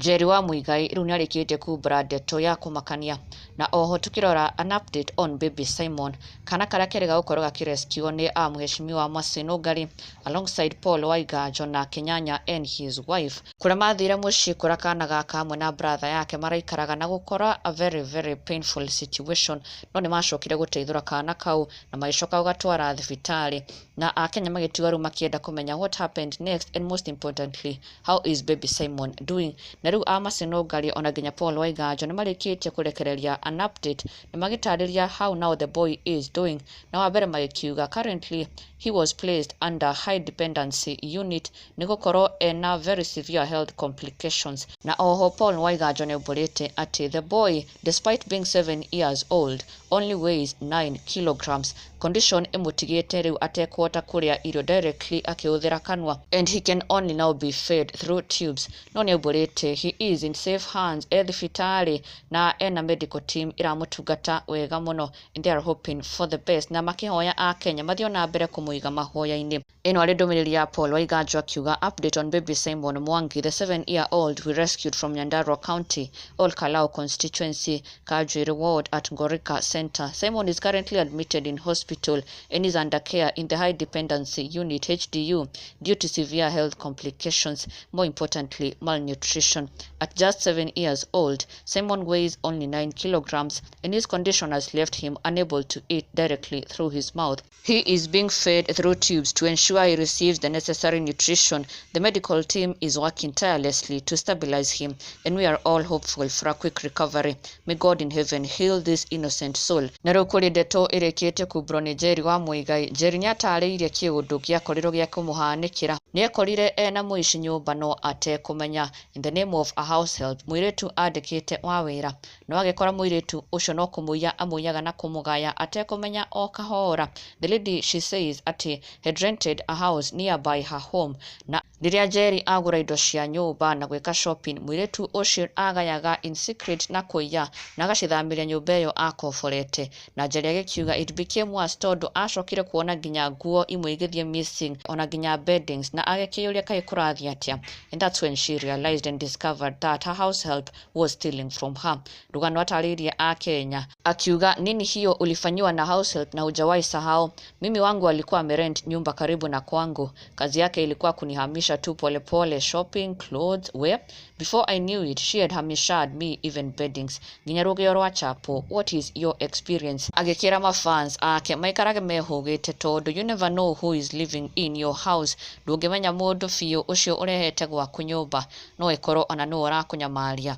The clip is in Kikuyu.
Njeri wa Muigai rĩu nĩarĩkĩtie kumbũra ndeto ya kũmakania na oho tukĩrora an update on baby Simon, kana karĩa kerĩga gũkorwo gakĩrescue nĩ a mheshimiwa Mercy Nũngari alongside Paul Waiganjo na Kenyanya and his wife, kũrĩa mathire mũciĩ kũrĩa kana gaka hamwe na brother yake maraikaraga na gũkora a very very painful situation, no nĩ macokire gũteithũra kana kau na magĩcoka gũgatwara thibitarĩ, na akenya magĩtigwo rĩu makĩenda kũmenya what happened next and, most importantly, how is baby Simon doing. Na rĩu a Mercy Nũngari ona nginya Paul Waiganjo nĩ marĩkĩtie kũrekereria an update na magĩtarĩria how now the boy is doing. Na wa mbere magĩkiuga currently he was placed under high dependency unit nĩ gũkorwo ena very severe health complications. Na oho Paul Waiganjo nĩ aumbũrĩte atĩ the boy, despite being 7 years old, only weighs 9 kilograms. Condition ĩmũtigĩte rĩu atekũhota kũrĩa irio directly akĩhũthĩra kanua, and he can only now be fed through tubes. No nĩ aumbũrĩte he is in safe hands e thibitarĩ na ena medical team ĩramũtungata wega mũno, and they are hoping for the best, na makĩhoya akenya mathiĩ na mbere kũmũiga mahoya-inĩ. Ĩno arĩ ndũmĩrĩri ya Paul Waiganjo akiuga, "Update on baby Simon Mwangi, the 7-year-old we rescued from Nyandarua County, Ol Kalou constituency, Kajwiri ward at Ngorika Center. Simon is currently admitted in hospital and is under care in the high dependency unit, HDU, due to severe health complications, more importantly malnutrition. At just 7 years old, Simon weighs only 9 kilograms and his condition has left him unable to eat directly through his mouth. He is being fed through tubes to ensure he receives the necessary nutrition. The medical team is working tirelessly to stabilize him, and we are all hopeful for a quick recovery. May God in heaven heal this innocent soul." Na rĩu kũrĩ ndeto ĩrĩkĩtie kumbũrwo nĩ Njeri wa Muigai. Njeri nĩatarĩirie kĩũndũ gĩakorirwo gĩa kũmũhanĩkĩra. Nĩekorire ena mũici nyũmba no atekũmenya, in the name of a house help, mũirĩtu andĩkĩte wa wĩra, no agĩkora mũirĩtu ũcio no kũmũiya amũiyaga na kũmũgaya atekũmenya o kahora. The lady, she says atĩ had rented a house nearby her home, na rĩrĩa Njeri agũra indo cia nyũmba na gwĩka shopping, mũirĩtu ũcio agayaga in secret na kũiya na agacithamĩria nyũmba ĩyo akomborete. Na Njeri agĩkiuga it became worse tondũ acokire kuona nginya nguo imwe igĩthiĩ missing, ona nginya beddings, na agĩkĩyũria kaĩ kũrathiĩ atĩa, and that's when she realized and discovered that her house help was stealing from her. Rũgano atarĩirie akenya akiuga, "Nini hiyo ulifanyiwa na house help na hujawahi sahau? Mimi wangu alikuwa amerent nyumba karibu na kwangu. Kazi yake ilikuwa kunihamisha tu polepole, shopping, clothes, where before I knew it she had hamishad me even beddings, nginya rũgĩo rwa chapo. What is your experience?" Agĩkĩra mafans ake maikarage mehũgĩte tondũ you never know who is living in your house. Ndũngĩmenya mũndũ biũ ũcio ũrehete gwaku nyũmba, no ĩkorwo ona nĩwe ũrakũnyamaria.